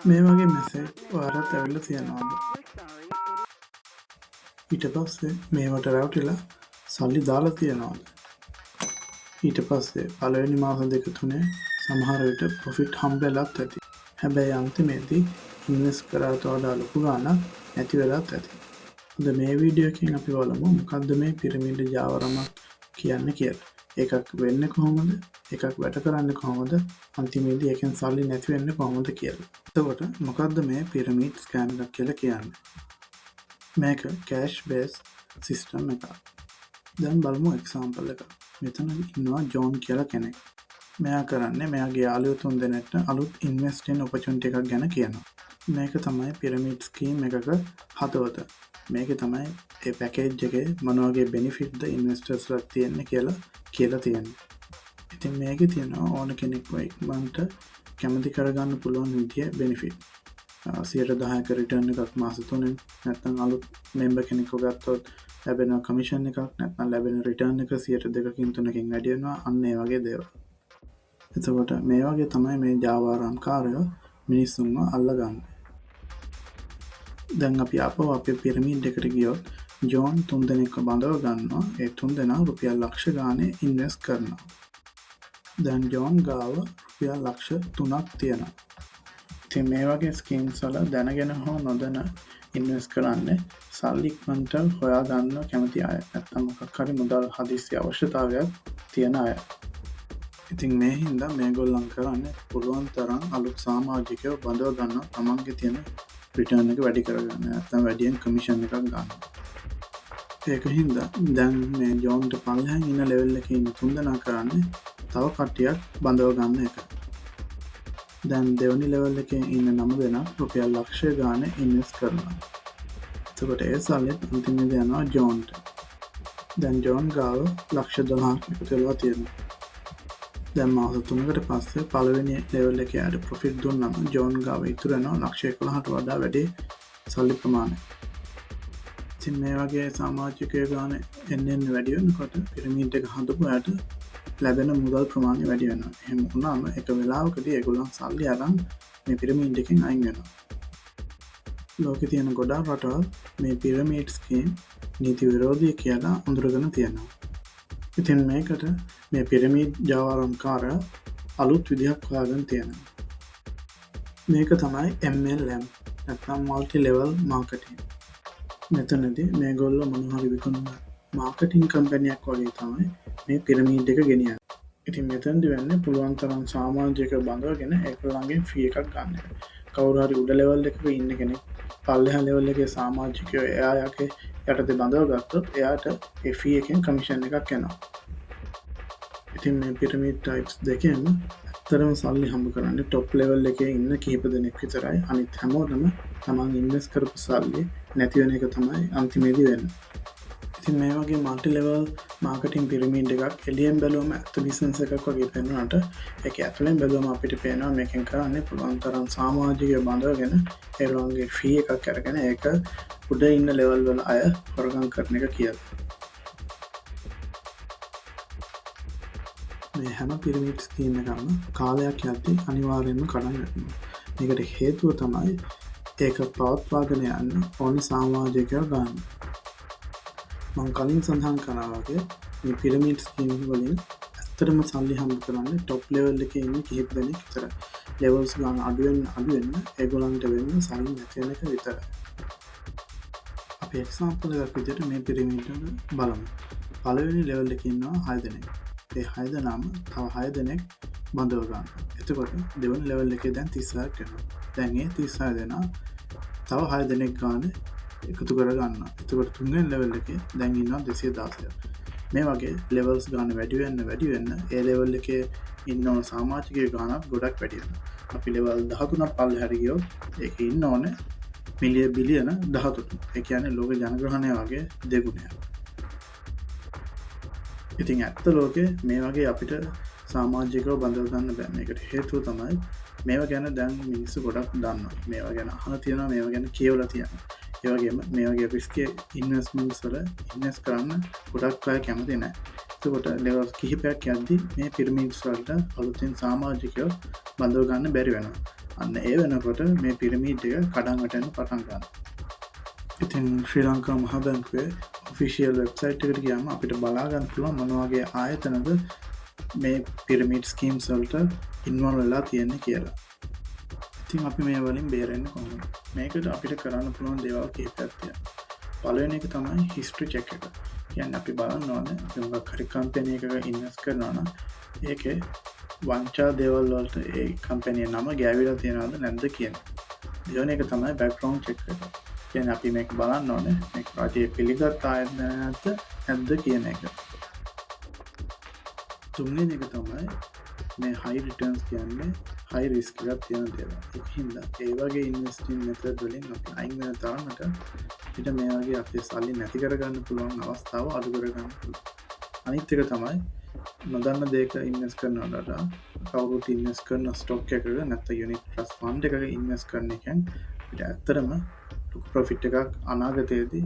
මේ වගේ මැසේජ් ඔයාලට ඇවිල්ලා තියෙනවද? ඊට පස්සේ මේවට රැවටිලා සල්ලි දාලා තියෙනවද? ඊට පස්සේ පළවෙනි මාස දෙක තුනේ සමහර විට ප්‍රොෆිට් හම්බෙලත් ඇති. හැබැයි අන්තිමේදී ඉන්වෙස්ට් කරාට වඩා ලොකු ගාණක් නැති වෙලත් ඇති. අද මේ වීඩියෝ එකෙන් අපි බලමු මොකද්ද මේ පිරමීඩ් ජාවාරමක් කියන්නේ කියලා. ඒකක් වෙන්නේ කොහොමද? එකක් වැඩ කරන්නේ කොහොමද? අන්තිමේදී ඒකෙන් සල්ලි නැති වෙන්නේ කොහොමද කියලා. එතකොට මොකද්ද මේ පිරමීඩ් ස්කෑම් එකක් කියලා කියන්නේ? මේක කෑෂ් බේස් සිස්ටම් එකක්. දැන් බලමු එක්සාම්පල් එකක්. මෙතන ඉන්නවා ජෝන් කියලා කෙනෙක්. මෙයා කරන්නේ මෙයාගේ යාළුවෝ තුන් දෙනෙක්ට අලුත් ඉන්වෙස්ටිං ඔපචුනිටි එකක් ගැන කියනවා. මේක තමයි පිරමීඩ් ස්කීම් එකක හදවත. මේක තමයි ඒ පැකේජ් එකේ මොන වගේ බෙනිෆිට්ද ඉන්වෙස්ටර්ස්ලා තියෙන්නේ කියලා කියලා තියෙන්නේ. ඉතින් මේකේ තියෙනවා ඕන කෙනෙක්ව ඉක්මනට කැමති කරගන්න පුළුවන් විදිය බෙනිෆිට්. 10%ක රිටර්න් එකක් මාස 3න්, නැත්නම් අලුත් මෙම්බර් කෙනෙක්ව ගත්තොත් ලැබෙන කමිෂන් එකක්, නැත්නම් ලැබෙන රිටර්න් එක 2%කින් 3කින් වැඩි වෙනවා, අන්න ඒ වගේ දේවල්. එතකොට මේ වගේ තමයි මේ ජාවාරම්කාරයෝ මිනිස්සුන්ව අල්ලගන්නේ. දැන් අපි ආපහු අපේ පිරමීඩ් එකට ගියොත් ජෝන් තුන් දෙනෙක්ව බඳව ගන්නවා. ඒ තුන් දෙනා රුපියල් ලක්ෂ ගානේ ඉන්වෙස්ට් කරනවා. දැන් ජෝන් ගාව රුපියල් ලක්ෂ 3ක් තියෙනවා. ඉතින් මේ වගේ ස්කීම්ස් වල දැනගෙන හෝ නොදැන ඉන්වෙස්ට් කරන්නේ සල්ලි ඉක්මනට හොයාගන්න කැමති අය, නැත්නම් මොකක් හරි මුදල් හදිසි අවශ්‍යතාවයක් තියෙන අය. ඉතින් මේ හින්දා මේගොල්ලන් කරන්නේ පුළුවන් තරම් අලුත් සමාජිකයෝ බඳව ගන්නවා තමන්ගේ තියෙන රිටර්න් එක වැඩි කරගන්න, නැත්නම් වැඩියෙන් කමිෂන් එකක් ගන්න. ඒක හින්දා දැන් මේ ජෝන්ට පල්ලෙහාන් ඉන්න ලෙවල් එකේ ඉන්න තුන් දෙනා කරන්නේ තව කට්ටියක් බඳව ගන්න එක. දැන් දෙවනි ලෙවල් එකේ ඉන්න 9 දෙනා රුපියල් ලක්ෂය ගානේ ඉන්වෙස්ට් කරනවා. එතකොට ඒ සල්ලිත් අන්තිමේදී යනවා ජෝන්ට. දැන් ජෝන් ගාව ලක්ෂ 12ක් එකතු වෙලා තියෙනවා. දැන් මාස 3කට පස්සේ පළවෙනි ලෙවල් එකේ අයට ප්‍රොෆිට් දුන්නම ජෝන් ගාව ඉතුරු වෙනවා ලක්ෂ 11ට වඩා වැඩි සල්ලි ප්‍රමාණයක්. ඉතින් මේ වගේ සමාජිකයෝ ගාන එන්න එන්න වැඩි වෙනකොට පිරමීඩ් එක හදපු අයට ලැබෙන මුදල් ප්‍රමාණය වැඩි වෙනවා. එහෙම වුණාම එක වෙලාවකදී ඒගොල්ලන් සල්ලි අරන් මේ පිරමීඩ් එකෙන් අයින් වෙනවා. ලෝකේ තියෙන ගොඩාක් රටවල් මේ පිරමීඩ් ස්කීම් නීති විරෝධී කියලා අඳුරගෙන තියෙනවා. ඉතින් මේකට මේ පිරමීඩ් ජාවාරම්කාරයා අලුත් විදිහක් හොයාගෙන තියෙනවා. මේක තමයි MLM නැත්නම් මල්ටි ලෙවල් මාකටිං. මෙතනදී මේගොල්ලෝ මොන හරි විකුණන මාකටිං කම්පැනියක් වගේ තමයි මේ පිරමීඩ් එක ගෙනියන්නේ. ඉතින් මෙතනදි වෙන්නේ පුළුවන් තරම් සමාජිකයෝ බඳවගෙන ඒගොල්ලන්ගෙන් ෆී එකක් ගන්න එක. කවුරු හරි උඩ ලෙවල් එකක ඉන්න කෙනෙක් පල්ලෙහා ලෙවල් එකේ සමාජිකයෝ එයා යකේ යටතේ බඳව ගත්තොත් එයාට ඒ ෆී එකෙන් කමිෂන් එකක් එනවා. ඉතින් මේ පිරමීඩ් ටයිප්ස් දෙකෙන්ම ඇත්තටම සල්ලි හම්බ කරන්නේ ටොප් ලෙවල් එකේ ඉන්න කිහිප දෙනෙක් විතරයි. අනිත් හැමෝටම තමන් ඉන්වෙස්ට් කරපු සල්ලි නැති වෙන එක තමයි අන්තිමේදී වෙන්නේ. ඉතින් මේ වගේ මල්ටි ලෙවල් මාකටිං පිරමීඩ් එකක් එළියෙන් බැලුවම ඇත්ත බිස්නස් එකක් වගේ පෙනුනට ඒක ඇතුලෙන් බැලුවම අපිට පේනවා මේකෙන් කරන්නේ පුළුවන් තරම් සමාජිකයෝ බඳවගෙන ඒගොල්ලන්ගේ ෆී එකක් අරගෙන ඒක උඩ ඉන්න ලෙවල් වල අය හොරගම් කරන එක කියලා. මේ හැම පිරමීඩ් ස්කීම් එකක්ම කාලයක් යද්දී අනිවාර්යයෙන්ම කඩන් වැටෙනවා. මේකට හේතුව තමයි ඒක පවත්වාගෙන යන්න ඕනි සමාජිකයෝ ගන්න. මං කලින් සඳහන් කරා වගේ මේ පිරමීඩ් ස්කීම් වලින් ඇත්තටම සල්ලි හම්බ කරන්නේ ටොප් ලෙවල් එකේ ඉන්න කිහිප දෙනෙක් විතරයි. ලෙවල්ස් ගාන අඩු වෙන්න අඩු වෙන්න ඒගොල්ලන්ට වෙන්නේ සල්ලි නැති වෙන එක විතරයි. අපි එක්සාම්පල් එකක් විදිහට මේ පිරමීඩ් එක බලමු. පළවෙනි ලෙවල් එකේ ඉන්නවා 6 දෙනෙක්. ඒ 6 දෙනාම තව 6 දෙනෙක් බඳව ගන්නවා. එතකොට දෙවනි ලෙවල් එකේ දැන් 36ක් වෙනවා. දැන් ඒ 36 දෙනා තව 6 දෙනෙක් ගාන එකතු කර ගන්නවා. එතකොට තුන්වෙනි ලෙවල් එකේ දැන් ඉන්නවා 216ක්. මේ වගේ ලෙවල්ස් ගාන වැඩි වෙන්න වැඩි වෙන්න ඒ ලෙවල් එකේ ඉන්න ඕන සමාජිකයෝ ගානත් ගොඩක් වැඩි වෙනවා. අපි ලෙවල් 13ක් පල්ලෙහාට ගියොත් ඒකේ ඉන්න ඕනේ මිලිය බිලියන 13. ඒ කියන්නේ ලෝක ජනගහනය වගේ දෙගුණයක්. ඉතින් ඇත්ත ලෝකේ මේ වගේ අපිට සමාජිකව බඳව ගන්න බෑ. මේකට හේතුව තමයි මේවා ගැන දැන් මිනිස්සු ගොඩක් දන්නවා. මේවා ගැන අහලා තියෙනවා, මේවා ගැන කියවලා තියෙනවා. ඒ වගේම මේ වගේ රිස්කි ඉන්වෙස්ට්මන්ට්ස් වල ඉන්වෙස්ට් කරන්න ගොඩක් අය කැමති නෑ. එතකොට ලෙවල්ස් කිහිපයක් යද්දි මේ පිරමීඩ්ස් වලට අලුතින් සමාජිකයෝ බඳව ගන්න බැරි වෙනවා. අන්න ඒ වෙනකොට මේ පිරමීඩ් එක කඩන් වැටෙන්න පටන් ගන්නවා. ඉතින් ශ්‍රී ලංකා මහ බැංකුවේ ඔෆිෂියල් වෙබ්සයිට් එකට ගියාම අපිට බලා ගන්න පුළුවන් මොන වගේ ආයතනද මේ පිරමීඩ් ස්කීම්ස් වලට ඉන්වෝල්ව් වෙලා තියෙන්නේ කියලා. ඉතින් අපි මේ වලින් බේරෙන්නේ කොහොමද? මේකට අපිට කරන්න පුළුවන් දේවල් කිහිපයක් තියෙනවා. පළවෙනි එක තමයි හිස්ටරි චෙක් එක. කියන්නේ අපි බලන්න ඕනේ අපි මොකක් හරි කම්පැනි එකක ඉන්වෙස්ට් කරනවා නම් ඒකේ වංචා දේවල් වලට ඒ කම්පැනි නම ගෑවිලා තියෙනවද නැද්ද කියන. දෙවෙනි එක තමයි බැක්ග්‍රවුන්ඩ් චෙක් එක. කියන්නේ අපි මේක බලන්න ඕනේ මේක රජයේ පිළිගත් ආයතනයක්ද නැද්ද කියන එක. තුන්වෙනි එක තමයි මේ හයි රිටර්න්ස් කියන්නේ හයි රිස්ක් එකක් තියෙන දේවල්. ඒක හින්දා ඒ වගේ ඉන්වෙස්ටිං මෙතඩ් වලින් අපි අයින් වෙන තරමට අපිට මේ වගේ අපේ සල්ලි නැති කරගන්න පුළුවන් අවස්ථාව අඩු කරගන්න පුළුවන්. අනිත් එක තමයි නොදන්න දෙයක ඉන්වෙස්ට් කරනවට වඩා කවුරුත් ඉන්වෙස්ට් කරන ස්ටොක් එකක නැත්නම් යුනිට් ට්‍රස්ට් ෆන්ඩ් එකක ඉන්වෙස්ට් කරන එකෙන් අපිට ඇත්තටම ලොකු ප්‍රොෆිට් එකක් අනාගතයේදී